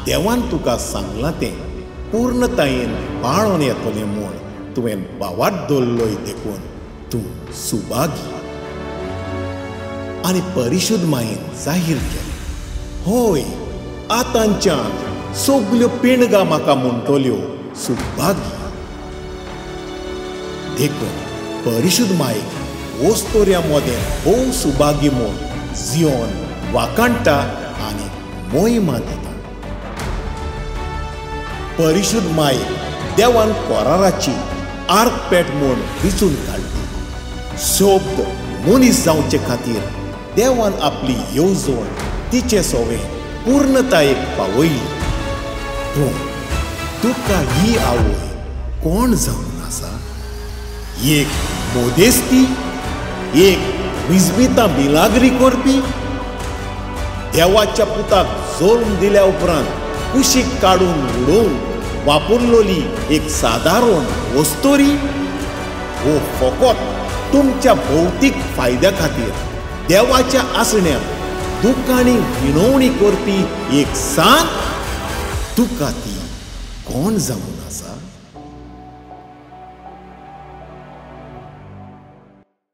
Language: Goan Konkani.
देवान तुका सांगलां तें पूर्णतायेन पाळोन येतलें म्हूण तुवें भावार्थ दवरलोय देखून तूं सुभागी. आनी परिशुद्ध मायेन जाहीर केलें, होय, आतांच्यान सगल्यो पिणगां म्हाका म्हणटल्यो सुभागी. देखून परिशुद्ध मायेक वस्तोऱ्या मदें भोव सुभागी म्हूण जियोन वाखाणटा आनी मोहिमा दिता. परिशुद्ध मायेक देवान कोराराची आर्कपेट म्हूण विचून काडली. शब्द मनीस जावचे खातीर देवान आपली येवजण तिचे सोवे पूर्णतायेक पावयली. पूण तुका ही आवय कोण जावन आसा? एक मोदेस्ती, एक विजमिता मिलाग्री करपी, देवाच्या पुताक जल्म दिल्या उपरांत कुशीक काडून उडोवन वापरलोली एक सादारण वस्तोरी? हो फकत तुमच्या भौतीक फायद्या खातीर देवाच्या आसण्याक दुकानी विनवणी करपी एक सांत? तुका ती कोण जावन